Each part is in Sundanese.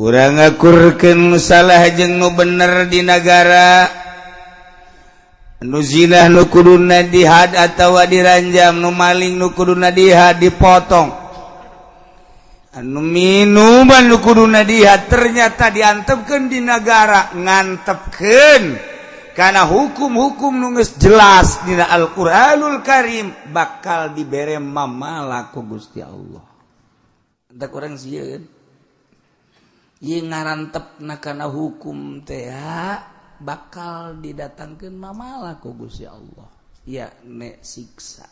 Urang ngakurkeun nu salah jeung nu bener di nagara. Nu zina nu kuduna dihad atawa diranjam, nu maling nu kuduna dihad dipotong, anu minuman nu kuduna dihad ternyata diantepkeun di nagara. Ngantepkeun karena hukum-hukum nu geus jelas dina Al-Qur'anul Karim bakal dibere mamala ku Gusti Allah. Entah kurang sieun ieu ngarantepna kana hukum teh bakal didatangkeun mamala ku Gusti Allah, ya nek siksa.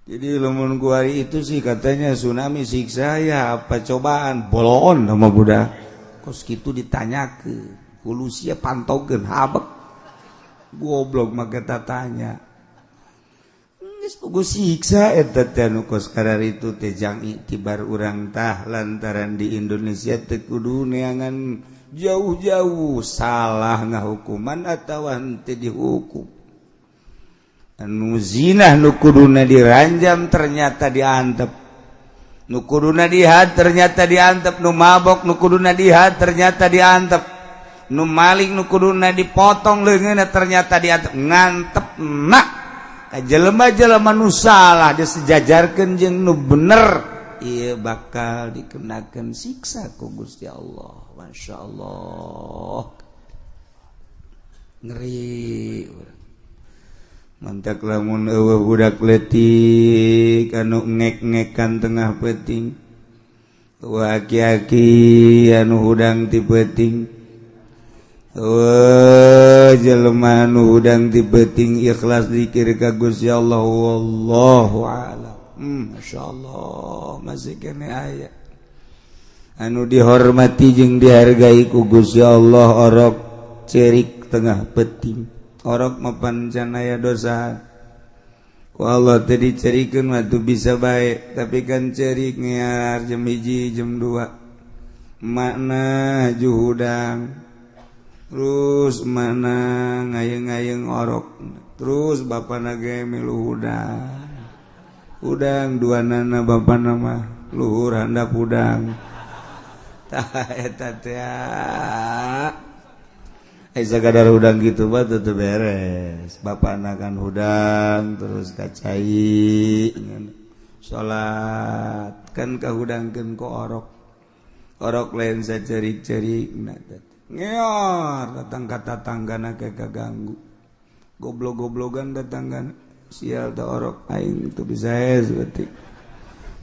Jadi lamun kuari itu sih katanya tsunami siksa ya apa cobaan bolon sama budak kos kitu ditanyakeun ku sia pantogeun habek goblok mah kita tanya geus pugu siksa eta teh nu kos kararitu teh jang iktibar urang tah lantaran di Indonesia teu kudu neangan jauh-jauh salah ngahukuman atawa henteu dihukum. Anu zinah nu kuduna diranjam ternyata diantep, nu kuduna dihad ternyata diantep, nu mabok nu kuduna dihad ternyata diantep, nu maling nu kuduna dipotong leungeunna ternyata diantep. Ngantep nak ka jelema-jelema nu salah disejajarkeun jeung nu bener, ieu bakal dikenakeun siksa ku Gusti Allah. Masya Allah, ngeri. Mantak lamun eueuh budak leutik anu ngek-ngekan tengah peuting, eueuh aki-aki anu hudang ti peuting, eueuh jelema anu hudang ti peuting ikhlas zikir ka Gusti Allah, wallahu a'lam. Masya Allah, masih kene aya anu dihormati jeung dihargai ku Gusti Allah orok cerik tengah peuting. Orok mapan can aya dosa ku Allah teh dicerikeun mah teu bisa bae, tapi kan cerik ngear jam 1 jam 2 makna juhudang terus makna ngayeng-ngayeng orok terus bapana ge milu hudang hudang dua nana bapana mah luhur handap hudang. Tah eta teh sakadar hudang gitu mah teu beres. Bapana kan hudang terus kacai salat kan kahudangkeun ku orok. Orok lain sacerik-cerik ngeor datang ka tatanggana ke kaganggu. Goblok-goblogan datangkan sial teh orok aing teu bisa berarti.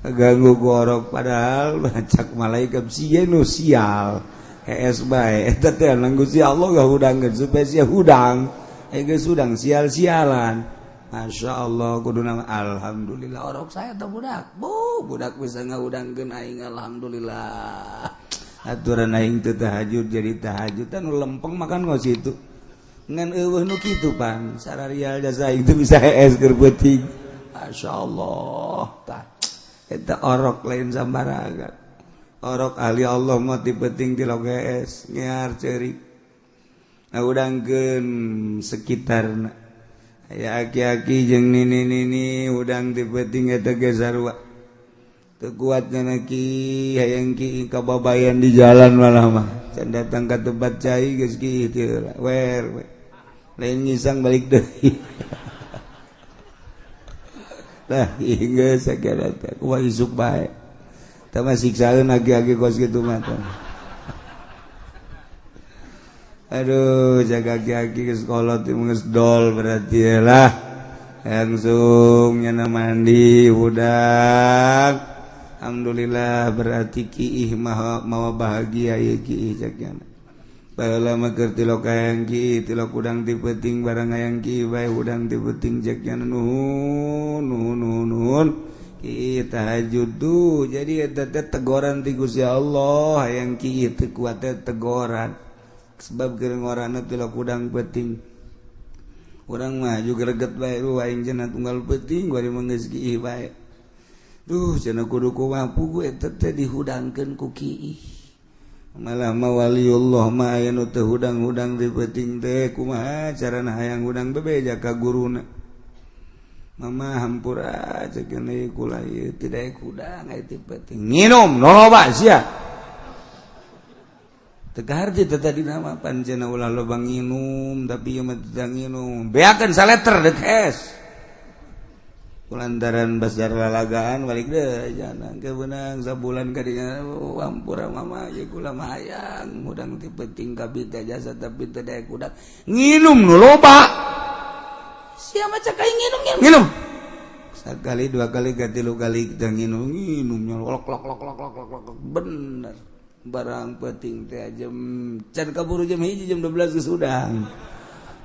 Ganggu ku orok padahal cak malaikat sieun nu sial. Hees bae eta teh nang Gusti Allah ngahudangkeun supaya sia hudang. Geus hudang sial-sialan. Masya Allah kuduna alhamdulillah orok saya teh budak. Bu, budak bisa ngahudangkeun aing alhamdulillah. Aturan aing teu tahajud jadi tahajud nu lempeng makan kos itu. Ngan eueuh nu kitu pan sararial jasa aing teu bisa hees keur peuting. Masya Allah tah. Eta orok lain sambarangan. Orok ahli Allah mah ti peuting ti loges ngear ceurik. Ngahudangkeun sekitarna. Aya aki-aki jeung nini-nini hudang ti peuting eta ge sarua. Teu kuat nya ki hayang ki kababayan di jalan malah mah. Can datang ka tempat cai geus ki teu wer we. Lain ngisang balik deui. Lah geus sagala teh kumaha isuk bae. Tah mah siksaeun agi-agi kos kitu mah teh. Aduh, jaga aki-aki geus kolot geus dol berarti lah. Langsung nyana mandi budak. Alhamdulillah berarti kiih maha mawa bahagia ieu kiih cak nyana. Baheula mah keur tilok hayang kiih tilok hudang ti peuting barang hayang kiih bae hudang ti peuting cek nyana nuhun nuhun nuhun nuhun. Kiih tahajud tuh jadi eta teh tegoran ti Gusti Allah hayang kiih teu kuat teh tegoran. Sebab keur ngorana tilok hudang peuting. Urang mah juga reget bae aing cenah tunggal peuting bari mah geus kiih bae. Duh cenah kudu kumaha pugu eta teh dihudangkeun ku kiih. Malah mah waliullah mah aya nu teu hudang-hudang di peuting teh kumaha carana hayang hudang bebeja ka guruna. Mama hampura ceuk ieu kula ieu teu daek hudang aya ti peuting. Nginum loba sia. Teu kaharti teh tadi nama pancena ulah loba nginum tapi ieu mah teu nginum. Beakeun saleter deuk es. Kulantaran basar lalagaan balik deh jangan kebenang sabulan kadinya hampura mama ya kula mah hayang hudang ti peuting kabita jasa tapi teu daek hudang nginum nu loba sia mah cak aing nginum nginum sakali dua kali tilu kali kita nginum nginumnya lok lok lok lok lok lok bener barang peuting teh jam can kaburu jam 1 jam 12 geus hudang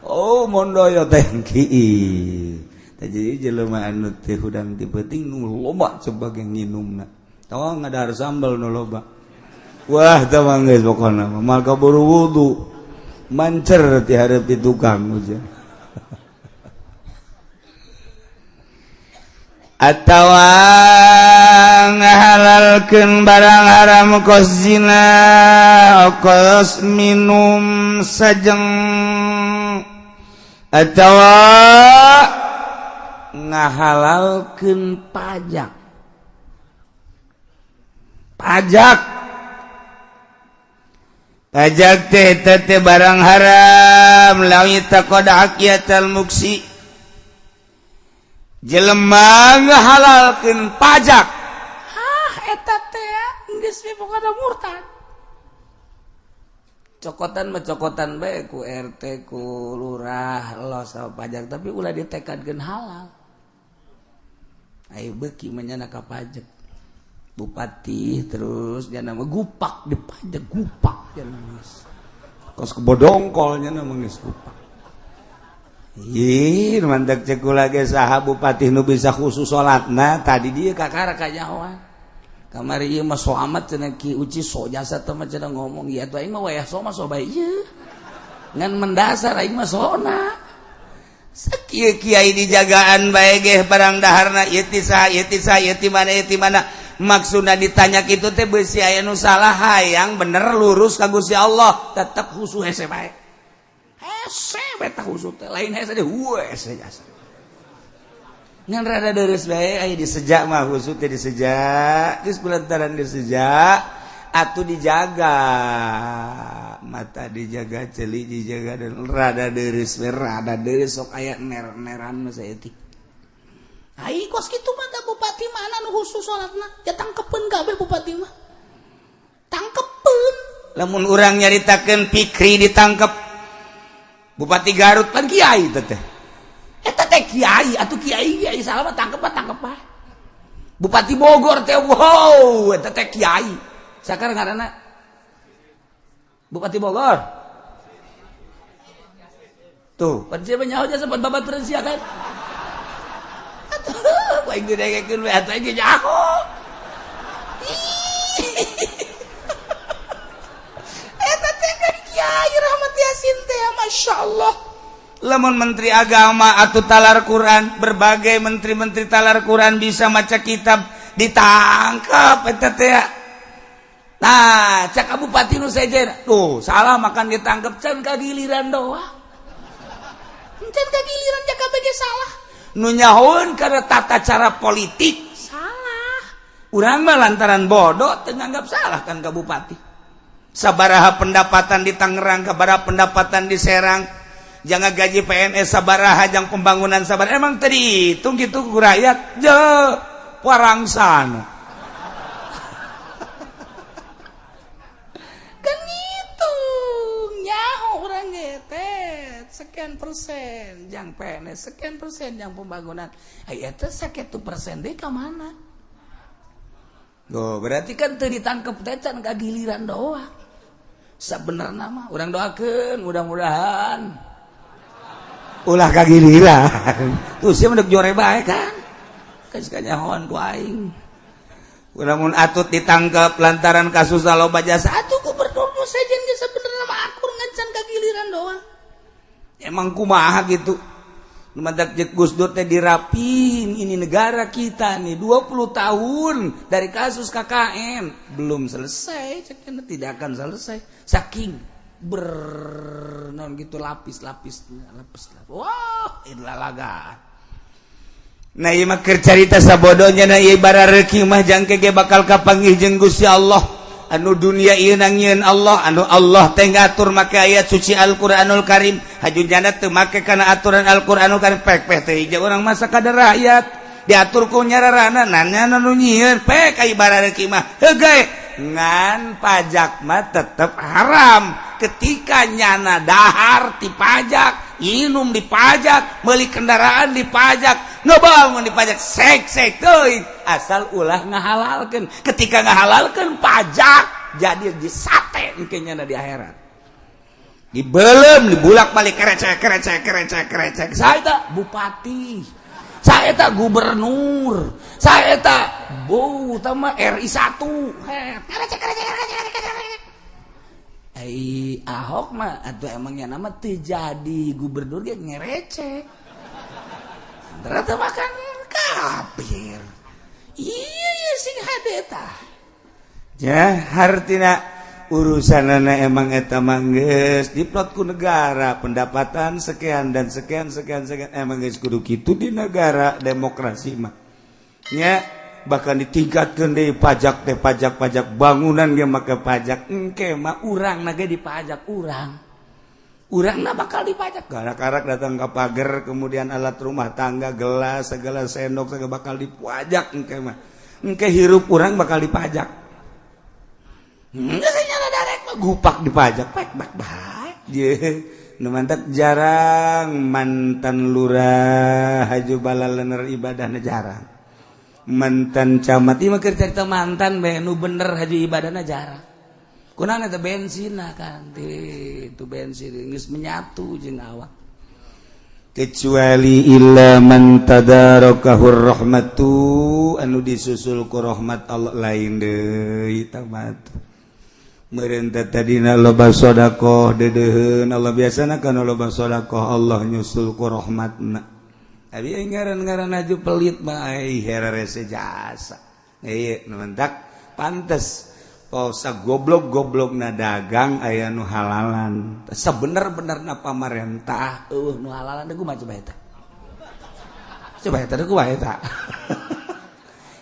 oh mondoyo teh kieu. Jadi jelema anu teh hudang ti peuting nu loba sebagai nginumna. Tong ngadahar sambal nu loba. Wah, tah mah geus pokona mah mal kaburu wudu. Mancer ti hareup ti tukang uja. Atawa ngahalalkeun barang haram kos zina, kos minum sajeng atawa ngahalalkeun pajak. Pajak. Pajak teh teh barang haram lawi taqad haqiyatal muksi. Jelema ngahalalkeun pajak. Hah eta teh geus we pokona murtad. Cokotan mah cokotan bae ku RT ku lurah los sama pajak tapi ulah ditekadkeun halal. Ayo beuki mah nyana ka pajak. Bupati terus nyana mah gupak di pajak gupak nyana geus. Kos kebodongkol nyana mah geus gupak. Ih, mantak ceuk kula ge saha bupati nu bisa khusus salatna tadi dieu kakara kanyahoan. Kamari ieu mah so amat cenah Ki Uci so jasa teh mah cenah ngomong ieu atuh aing mah wayah so mah so bae ieu. Ngan mendasar aing mah sona. Sakieu kiai dijagaan bae geh barang daharna ieu ti saha ieu ti saha ieu ti mana ieu ti mana. Maksudna ditanya kitu teh beusi aya nu salah hayang bener lurus ka Gusti Allah tetep khusu hese bae. Hese bae tah khusu teh lain hese deh hese jasa. Ngan rada deres bae aya disejak mah khusu teh disejak geus kulantaran disejak atuh dijaga mata dijaga ceuli dijaga dan rada deres we rada deres sok aya ner-neran mah saeutik. Ai kos kitu mah da bupati mana nu khusus salatna ya tangkepeun kabeh bupati mah tangkepeun. Lamun urang nyaritakeun Pikri ditangkep Bupati Garut pan kiai teh eta teh kiai atuh kiai kiai salah mah tangkep tangkep ah. Bupati Bogor teh wow eta teh kiai sakarang ngaranna Bupati Bogor tuh pan sia nyaho nya sempat babaturan sia kan atuh aing didengekeun we atuh aing nyaho eta teh kan kiai Rahmat Yasin teh masyaallah. Lamun menteri agama atau talar Quran berbagai menteri-menteri talar Quran bisa maca kitab ditangkap eta teh. Nah cak bupati nu sejen tuh salah makan ditangkap can kagiliran doang can kagiliran cak kabeh salah nu nyahoeun kana tata cara politik salah urang mah lantaran bodoh teu nganggap salah kan ka bupati. Sabaraha pendapatan di Tangerang sabaraha pendapatan di Serang jangan gaji PNS sabaraha jang pembangunan sabaraha emang tadi hitung gitu ku rakyat je parangsana kan ngitung nyaho urang ge teh sekian persen jang PNS sekian persen jang pembangunan ai eta sakitu persen deui ka mana. Oh, berarti kan teu ditangkep teh can kagiliran doang. Sabenerna mah urang doakeun mudah-mudahan ulah kagiliran. Tuh sia mah deuk jore bae kan. Geus kanyahoan ku aing. Lamun atut ditangkep lantaran kasus loba jasa atuh gubernur nu sejen ge sabenerna mah akur ngan can kagiliran doang. Emang kumaha gitu. Nu mantak jeung Gus Dur teh dirapin ini negara kita nih 20 tahun dari kasus KKN belum selesai, ceknya tidak akan selesai. Saking bernon gitu lapis-lapis lapis. Wah, ilalaga. Nah, ieu mah keur carita sabodonya. Nah, ieu barareuki mah jangke ge bakal kapanggih jeung Gusti Allah. Anu dunia ieu nyieun Allah, anu Allah teh ngatur make ayat suci Al-Qur'anul Karim. Haju nyana teu make kana aturan Al-Qur'anul Karim, pek pek teh hiji urang masa kadar rakyat diatur ku nyararana nanya nu nyieun pek. Ai barareuki mah heuh, ngan pajak mah tetep haram. Ketika nyana dahar dipajak, minum dipajak, beli kendaraan dipajak, ngebangun dipajak, sek sek teuing, asal ulah ngahalalkeun. Ketika ngahalalkeun pajak, jadi disate engke nyana di akhirat, dibelem, dibulak balik, kerecek kerecek kerecek kerecek. Saya tak bupati, saya tak gubernur, saya tak bu tama RI 1, kerecek kerecek kerecek kerecek. Ai Ahok mah atau emangnya nama terjadi gubernur, dia ngerecek ternyata makan kafir. Iya iya, sing hade tah. Ya, hartina urusan emang eta mah geus diplot ku negara, pendapatan sekian dan sekian sekian sekian, emang geus kudu kitu di negara demokrasi mah nya. Bahkan ditingkatkan deh pajak teh, pajak pajak bangunan ge make pajak. Engke mah urang na ge dipajak, urang urang na bakal dipajak. Karak-karak datang ke pagar, kemudian alat rumah tangga, gelas segala, sendok segala bakal dipajak. Engke mah engke hirup urang bakal dipajak. Gupak dipajak pek bak baik. Nu mantak jarang mantan lurah haju balalener ibadahna, jarang mantan camat. Ieu mah keur carita mantan bae, nu bener haju ibadahna jarang. Kunaon eta? Bensin kan itu, bensin geus menyatu jeung awak, kecuali illa man tadarakahur rahmatu, anu disusul ku rahmat Allah, lain deui tamat. Merentah tadina loba sodakoh deudeuheun Allah, biasana kana loba sodakoh Allah nyusul ku rahmatna. Abi ngaran-ngaran aju pelit mah ai herese jasa. Ieu nu mantak pantes pausa goblok-goblok na dagang aya nu halalan. Sebener-benerna pamarentah eueuh nu halalan deui, kumaha coba eta? Coba eta deui, kumaha eta?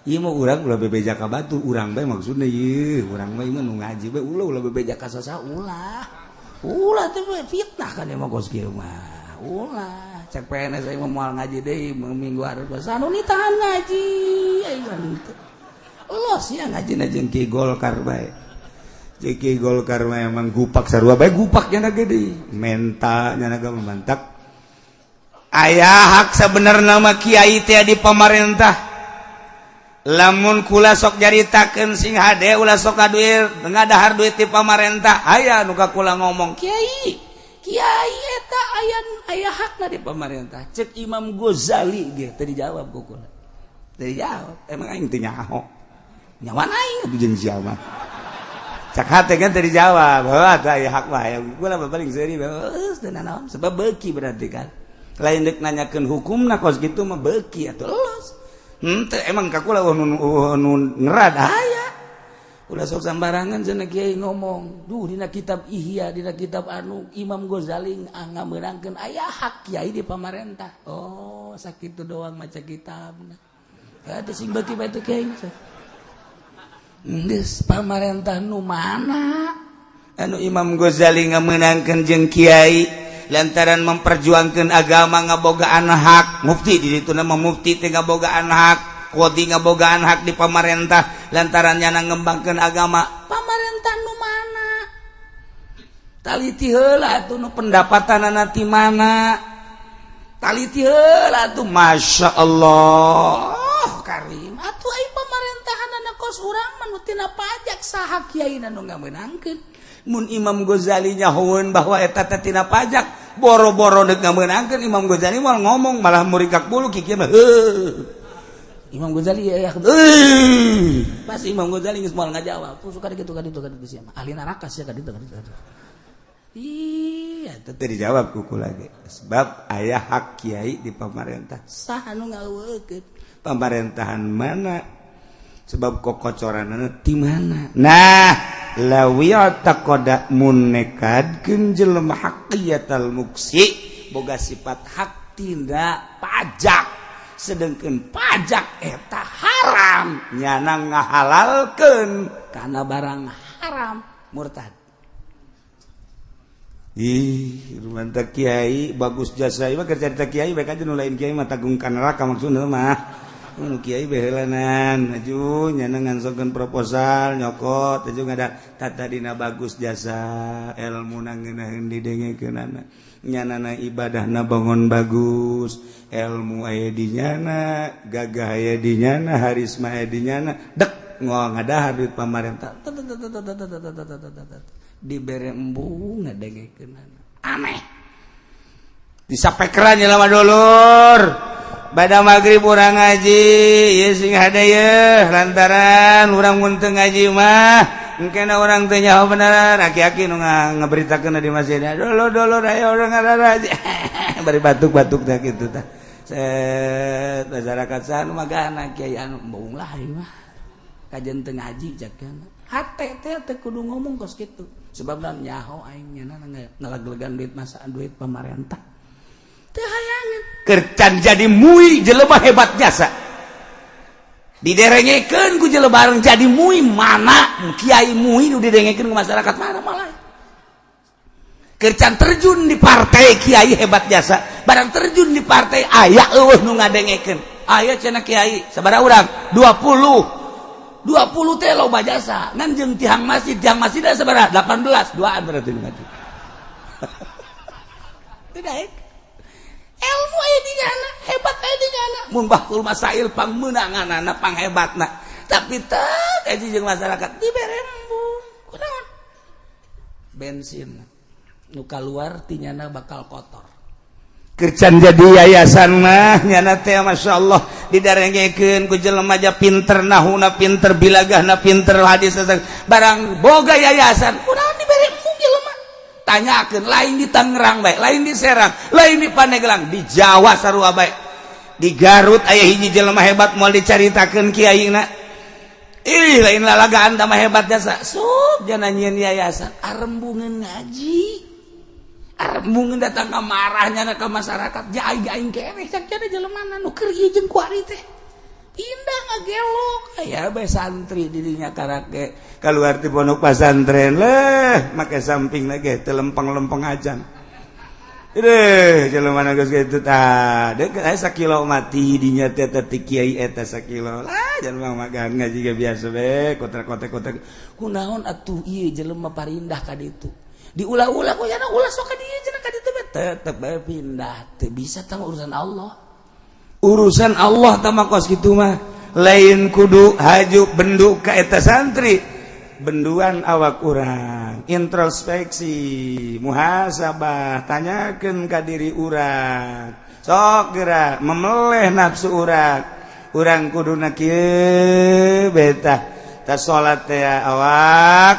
Ieu mah urang ulah bebeja ka batu, urang bae maksudna ieu, urang mah ieu mah nu ngaji bae, ulah ulah bebeja ka saha, ulah. Ulah teh fitnah kan ieu mah, kos kieu mah. Ulah, cek PNS aing mah moal ngaji deui minggu hareup. Anu tahan ngaji aing mah teu. Los ya ngaji jeung Ki Golkar bae. Jeung Ki Golkar mah emang gupak sarua bae, gupak nya gede. Menta nya ge mantak. Aya hak sebenarnya mah kiai teh di pamarentah. Lamun kula sok nyaritakeun, sing hade ulah sok duit ngadahar duit ti pamarentah, aya nu ka kula ngomong, "Kiai, kiai eta aya aya hakna di pamarentah." Cek Imam Ghazali ge teu dijawab ku kula, teu dijawab. Emang aing teu nyaho nyawan aing atuh jeung sia mah. Cak hate kan teu dijawab. Heuh, atuh aya hak mah aya. Kula mah paling seuri geus teu nanaon, sebab beuki berarti kan lain deuk nanyakeun hukumna, kos kitu mah beuki atuh los. Henteu emang ka kula nu ngerad aya. Ulah sok sambarangan cenah kiai ngomong. Duh, dina kitab Ihya, dina kitab anu Imam Ghazali ngameunangkeun aya hak kiai di pamarentah. Oh, sakitu doang maca kitabna. Ya teh sing beuki bae teh kiai. Geus, pamarentah nu mana? Anu Imam Ghazali ngameunangkeun jeung kiai lantaran memperjuangkan agama ngabogaan hak, mufti di ditu nama mufti teh ngabogaan hak, qadhi ngabogaan hak di pamarentah lantaran nyana ngembangkeun agama. Pamarentah nu mana? Taliti heula atuh, nu pendapatanana ti mana? Taliti heula atuh. Masya Allah Karim atuh, ai pamerintahanana kos urang mah nu tina pajak, saha kiai nu ngamenangkeun? Mun Imam Ghazali nyahoeun bahwa eta teh tina pajak, boro-boro deuk ngamenangkeun, Imam Ghazali moal ngomong, malah murikak bulu kieu mah. Heuh, Imam Ghazali ya, pas Imam Ghazali geus moal ngajawab, suka kitu ka ditu ka ditu, sia ahli neraka sia, ka ditu ka ditu. Iya, teu dijawab kuku lagi. Sebab aya hak kiai di pemerintah. Saha nu ngaweukeun? Pemerintahan mana? Sebab kokocoranana di mana? Nah, lawi taqada mun nekadkeun jelema haqiyatal muksi, boga sifat hak tindak pajak. Sedengkeun pajak eta haram, nyana ngahalalkeun kana barang haram, murtad. Ih, mantap kiai bagus jasa ieu mah keur carita kiai bae aja nu lain kiai mah tanggung ka neraka maksudna mah. Nu kiai behelanan aju nyana ngansokeun proposal nyokot aju ngada tata dina bagus jasa ilmu ngeunaheun didengekeunana nyanana ibadahna bangun bagus ilmu aya di nyana gagah aya di nyana harisma aya di nyana dek ngadahar duit pamarentah dibere embung ngadengekeunana aneh disapekeran jelema dulur bada magrib urang ngaji ieu sing hade yeuh lantaran urang mun teu ngaji mah engkena urang teu nyaho bener aki-aki nu ngaberitakeun di masjid dulur-dulur ayo urang ngaji bari batuk-batuk teh kitu tah set masyarakat sanu magana kiai anu embung lah ieu mah kajen teu ngaji cakna hate teh teu kudu ngomong kos kitu sebabna nyaho aing nyana ngalaglegan duit masa duit pamarentah teu hayangan kercan jadi mui jelema hebat jasa diderengekeun ku jelema bareng jadi mui mana kiai mui nu didengekeun ku masyarakat mana malah kercan terjun di partai kiai hebat jasa barang terjun di partai aya eueuh nu ngadengekeun aya cenah kiai sabaraha urang 20 teh loba jasa ngan jeung tiang masjid ada sabaraha 18 duaan berarti nu ngaji tidak ilmu aya di nyana hebat aya di nyana mun bahul masail pangmeunanganana panghebatna tapi teu kaji jeung masyarakat dibere embung kunaon bensin nu kaluar ti nyana bakal kotor kercan jadi yayasan mah nyana teh masyaallah didarengekeun ku jelema aja pinter nahuna pinter bilagahna pinter hadis barang boga yayasan kunaon dibere embung jelema tanyakeun lain di Tangerang bae lain di Serang lain di Pandeglang di Jawa sarua bae di Garut aya hiji jelema hebat moal dicaritakeun kiaina ih lain lalagaan tah mah hebat jasa sup jana nyieun yayasan arembungeun ngaji arembungeun datang ka marahnya ka masyarakat ja aing keneh cak cenah jelema nu keur ieu jeung kuari teh pindah ngagelok aya bae santri di dinya karake kaluar ti pondok pasantren leh make samping lagi teu lempeng-lempeng ajan deuh jelema geus kitu tah deuk aya sakilo mati dinya teh teh kiai eta sakilo lah jelema magan ngaji ge biasa we kotak-kotak kunaon atuh ieu jelema parindah ka ditu diulah-ulah ku nya ulah sok ka dieu cenah ka ditu tetep bae pindah teu bisa tah urusan Allah urusan Allah tah kos kitu mah lain kudu haju bendu ka eta santri benduan awak urang introspeksi muhasabah tanyakeun ka diri urang sok geura memeleh nafsu urang urang kuduna kieu betah ta salat teh awak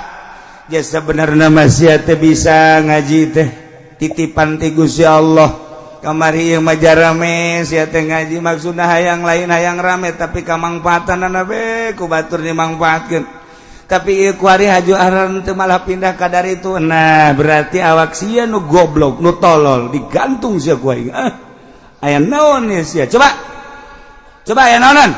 jasa benerna masih teh bisa ngaji teh titipan ti Gusti Allah kamari ieu mah jarame sia teh ngaji maksudna hayang lain hayang rame tapi kamangfaatanana be ku batur dimangfaatkeun tapi ieu kuari haju aran teu malah pindah ka dari itu nah berarti awak sia nu goblok nu tolol digantung sia ku aing ah aya naon ye sia coba coba aya naonan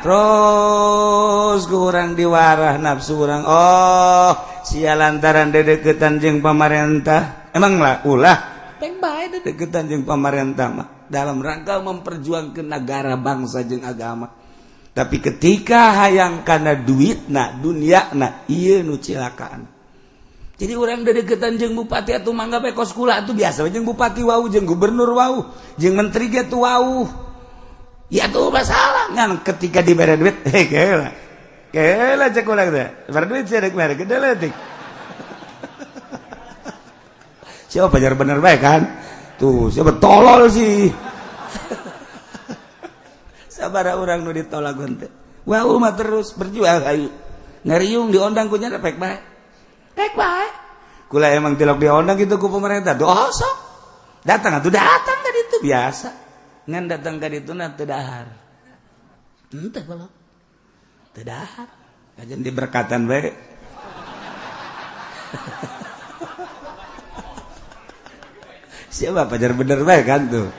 terus ku urang diwarah nafsu urang oh sia lantaran dedeketan jeung pamarentah emang lah ulah peng bae dedeketan jeung pamarentah mah dalam rangka memperjuangkan negara bangsa jeung agama tapi ketika hayang kana duitna dunyana ieu nu cilakaan jadi urang dedeketan jeung bupati atuh mangga bae kos kula atuh biasa jeung bupati wau jeung gubernur wau jeung menteri ge tuh wau ya tuh masalah ngan ketika dibere duit heh keula keula cek urang teh bere duit sia rek mere gede leutik siapa pajar bener bae kan tuh siapa tolol sih sabara urang nu ditolak teh wah mah terus berjuang ayo ngariung diondang ku nya pek bae pek bae kula emang tilok diondang gitu ku pemerintah doh sok datang atuh datang ka ditu biasa ngan datang ka ditu na teu dahar henteu kalau teu dahar kajen diberkatan bae siapa pajar bener bae kan tuh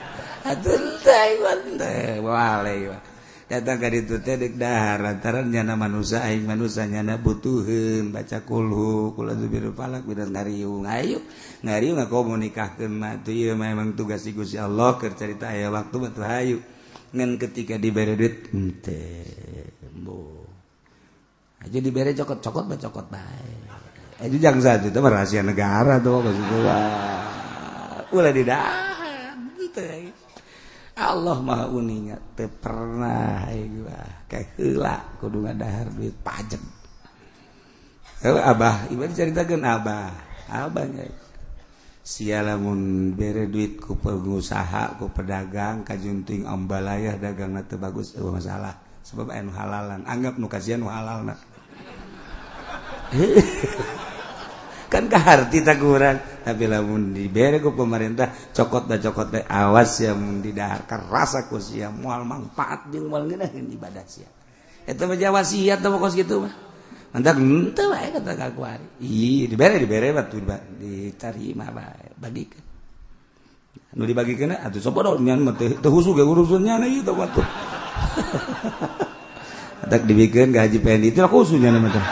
atuh Teu wale datang ka ditu teh deuk dahar lantaran nyana manusia aing manusia nyana butuheun baca kulhu kul a'udzu birabbil falaq bidan ngariung ayo ngariung ngakomunikahkeun mah tuh ieu memang tugas si Gusti Allah keur carita aya waktu mah tuh hayu ngan ketika dibere duit henteu mbo aja dibere cokot-cokot mah cokot bae itu jangan satu itu rahasia negara tuh ulah didahar henteu Allah maha uninga teu pernah gua kayak heula kudu ngadahar duit pajak. Heuh abah ieu dicaritakeun abah. Abahnya sia lamun bere duit ku pengusaha ku pedagang kajunting ambalayah dagangna teu bagus eueuh masalah sebab aya nu halalan anggap nu kasihan nu halalna. Kan kaharti taguran tapi lamun dibere ku pemerintah cokot da cokot da awas ya mun didahar kerasa ku sia moal manfaat jeung moal ngeunaheun ibadah sia eta mah wasiat teh kos kitu mah mantak henteu wae kata ka kuari ih dibere mah tuh diterima bae bagikeun nu dibagikeun atuh sopodo nyan mah teu husu ge urusannya ieu teh mah tuh atak dibikeun ka Haji Pendi teh khususnya mah teh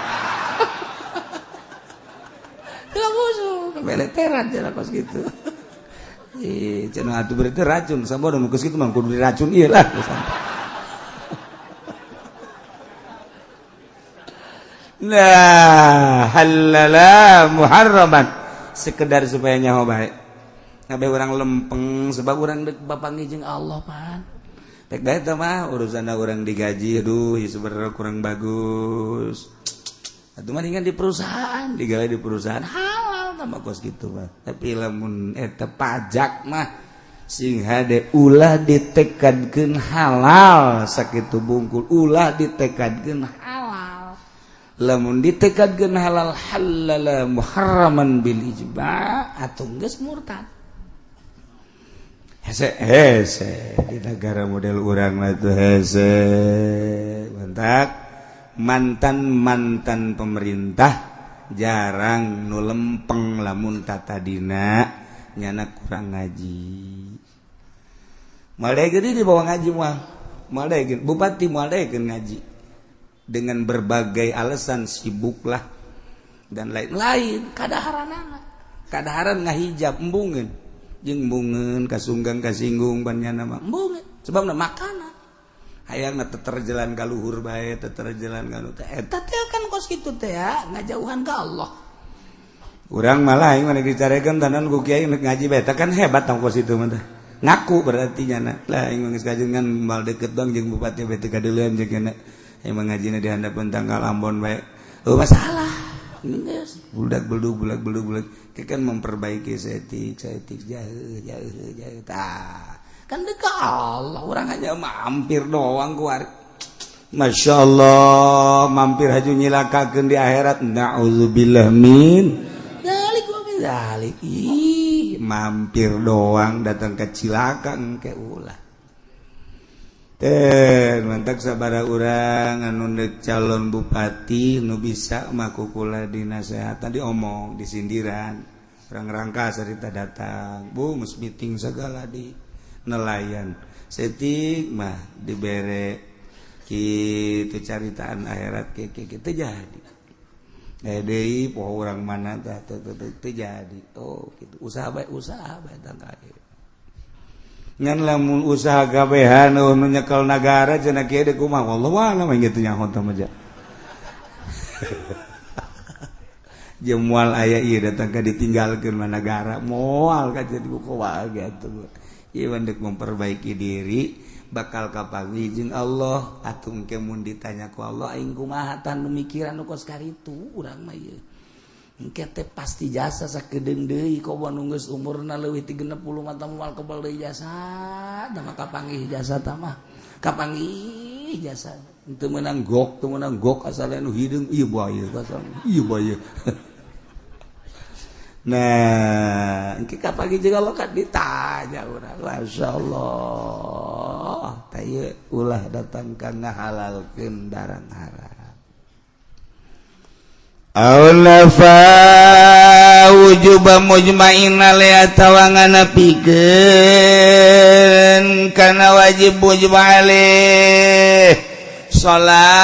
beleteran cenah kos gitu. Ih, cenah atuh berarti racun, sabodo nu kos kitu mah kudu diracun ieu lah. Nah, halala muharraman sekedar supaya nyaho bae. Ngabe urang lempeng sebab urang deuk bapanggih jeung Allah pan. Rek bae teh mah urusanna urang digaji aduh ieu sebenarnya kurang bagus. Atuh mendingan di perusahaan, digawe di perusahaan halal tambah kos gitu mah. Tapi lamun eta pajak mah sing hade ulah ditekadkeun halal sakitu bungkul ulah ditekadkeun halal. Lamun ditekadkeun halal halala muharraman bil ijma' atuh geus murtad. Hese hese di negara model urang mah tuh hese mantak mantan-mantan pemerintah jarang nu lempeng lamun tatadina nyana kurang ngaji. Moal daekeun dibawa ngaji moal. Moal daekeun bupati moal daekeun ngaji. Dengan berbagai alasan sibuklah dan lain-lain kadaharanana. Kadaharan ngahijab embungeun. Jeung embungeun kasunggang kasinggung ban nyana mah embungeun. Sebabna makanan hayangna teterjalan ka luhur bae teterjalan ka nu teh eta teh kan kos kitu teh ya ngajauhan ka Allah. Urang malah aing mah dicarekeun tanan ku kiai ngaji bae kan hebat tong kos itu mah teh. Ngaku berarti nyana. Lah aing mah geus kajengan mal deket bang jeung bupati bae teu kadeuleun jeung kana. Aing mah ngajina di handapeun tanggal Ambon bae. Eueuh masalah. Geus budak beldug budak beldug budak kan memperbaiki setik setik jauh jauh jauh tah. Kan dekat Allah orang hanya mampir doang keluar. Masya Allah mampir haju nyilakakeun di akhirat na'udzubillah min dzalik wa min dzalik. Ih mampir doang datang ke cilaka engke ulah teh mantak sabara urang anu deuk calon bupati nu bisa mah kukula dinasehatan diomong disindiran urang rangka sarita datang bu geus meeting segala di nelayan setik mah dibere kitu caritaan akhirat kieu jadi deui poho urang mana tah teu jadi oh kitu usaha bae tangka ngan lamun usaha gabehan nu nyekel nagara cenah kieu deui kumaha wallahu a'lam kitu nyaho teh mah jeung moal aya ieu datang ka ditinggalkeun mah nagara moal ka jadi kumaha kitu. Ieu dek memperbaiki diri bakal kapanggih jeung Allah atuh engke mun ditanya ku Allah aing kumaha tah nu mikiran nu kos karitu urang mah ieu engke teh pasti jasa sakedeung deui komo nu geus umurna leuwih ti 60 mah tah moal kebal deui jasa tah mah kapanggih jasa tah mah kapanggih jasa teu meunang gok asal nu hideung ieu bae asal ieu bae. Nah, engke pagi juga lo kan ditanya urang. Masya Allah, tah ieu ulah datang ka ngahalalkeun barang haram. Aw nafa wujuba mujma'in alaihi atawa nganapikeun kana wajib mujma' alaih salat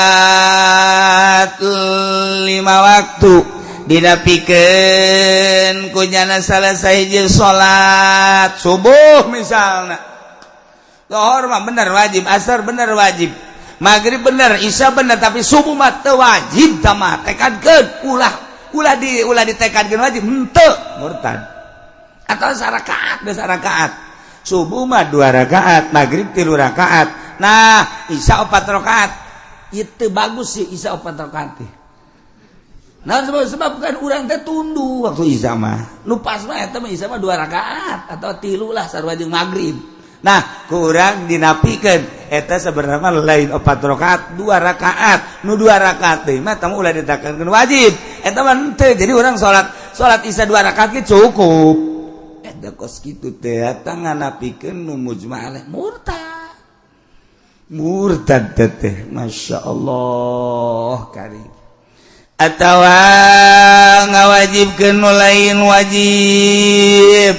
lima waktu dinapikeun ku nyana salah sahiji salat subuh. Misalna Zuhur mah bener wajib, asar bener wajib, maghrib bener, isya bener, tapi subuh mah teu wajib. Tah mah tekadkeun, ulah ulah di ulah ditekadkeun wajib, henteu, murtad. Atau sarakaat geus, sarakaat subuh mah dua rakaat, maghrib tilu rakaat, nah isya opat rakaat. Itu bagus sih isya opat rakaat teh. Nah, sebab kan urang teh tunduh waktu isya mah. Nu pas mah eta mah isya mah dua rakaat atau tilu lah, sarua jeung maghrib. Nah, kurang dinapikeun eta sebenarnya lain opat rakaat, dua rakaat. Nu dua rakaat teh mah tamu ulah ditekankeun wajib. Eta mah henteu. Jadi urang salat salat isya dua rakaat ge cukup. Eta kos kitu teh eta nganapikeun nu mujma' alaih, murtad. Murtad teh, Masya Allah karim. Atawa ngawajibkeun nu lain wajib,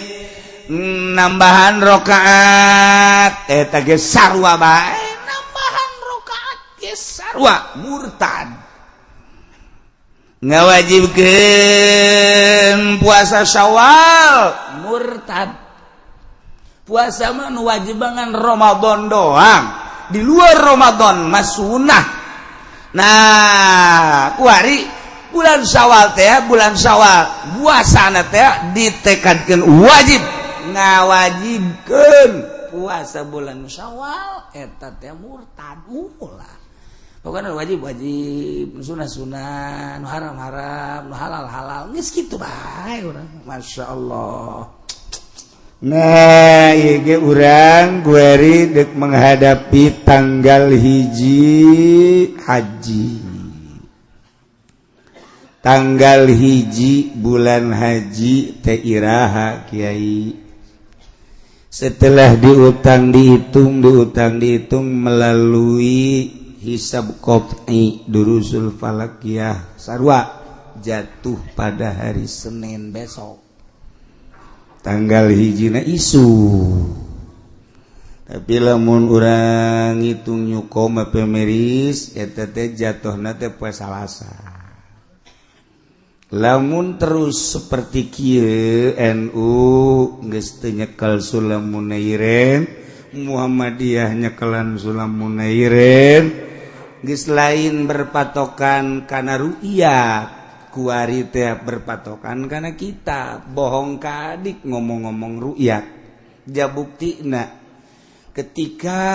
nambahan rokaat, eta ge sarua bae, nambahan rokaat ge sarua murtad. Ngawajibkeun puasa Syawal, murtad. Puasa mah nu wajib bangan Ramadan doang, di luar Ramadan mah sunah. Nah, kuari bulan Syawal teh, bulan Syawal puasana teh ditekadkeun wajib, ngawajibkeun puasa bulan Syawal, eta teh murtad. Ulah, pokoknya wajib wajib, sunah sunah, nu haram haram, nu halal halal, geus kitu bae urang. Masya Allah. Nah, ieu ge urang kuari dek menghadapi tanggal 1 haji, tanggal 1 bulan haji teh iraha, Kiai? Setelah diutang dihitung, diutang dihitung melalui hisab qot'i, durusul falakiyah, sarua jatuh pada hari Senin besok tanggal 1-na isu. Tapi lamun urang ngitung Newcom Epemeris, eta teh jatuhna teh poe Salasa. Lamun terus seperti kieu, NU geus teu nyekel Sulam Munairin, Muhammadiyah nyekelan Sulam Munairin, geus lain berpatokan kana ru'yat, kuari teh berpatokan karena kita bohong kadik ngomong-ngomong ru'yat. Ja buktina ketika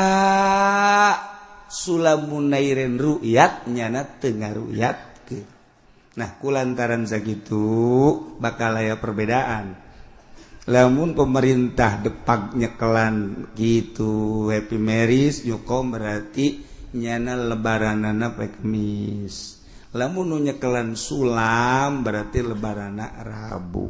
Sulam Munairin ru'yat, nyana tengah ru'yat ke. Nah, kulantaran sakitu bakal aya perbedaan. Lamun pemerintah depak nyekelan gitu Happy Marriage Newcom, berarti nyana lebaranana poe Kemis. Lamun nu nyekelan Sulam berarti lebaranana Rabu.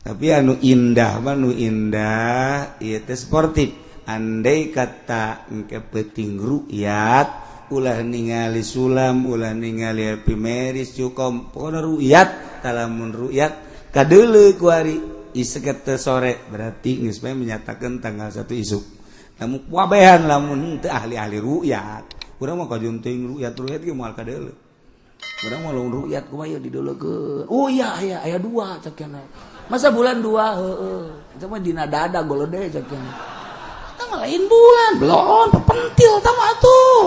Tapi anu indah mah, nu indah ieu teh sportif. Andai kata engke peuting ru'yat, ulah ningali Sulam, ulah ningali Happy Marriage Newcom, pokona ru'yat. Lamun ru'yat kadeuleu kuari isuk sore, berarti geus bae menyatakan tanggal 1 isuk. Lamun wabehan, lamun teu ahli-ahli ru'yat, urang mah kajun teuing ru'yat ru'yat ge moal kadeuleu. Urang mah lamun ru'yat kumaha ieu dideulekeun? Oh iya, aya aya dua cek cenah. Masa bulan dua, heeh. Itu mah dina dada golode cek cenah. Eta mah lain bulan, belon pepentil tah mah atuh.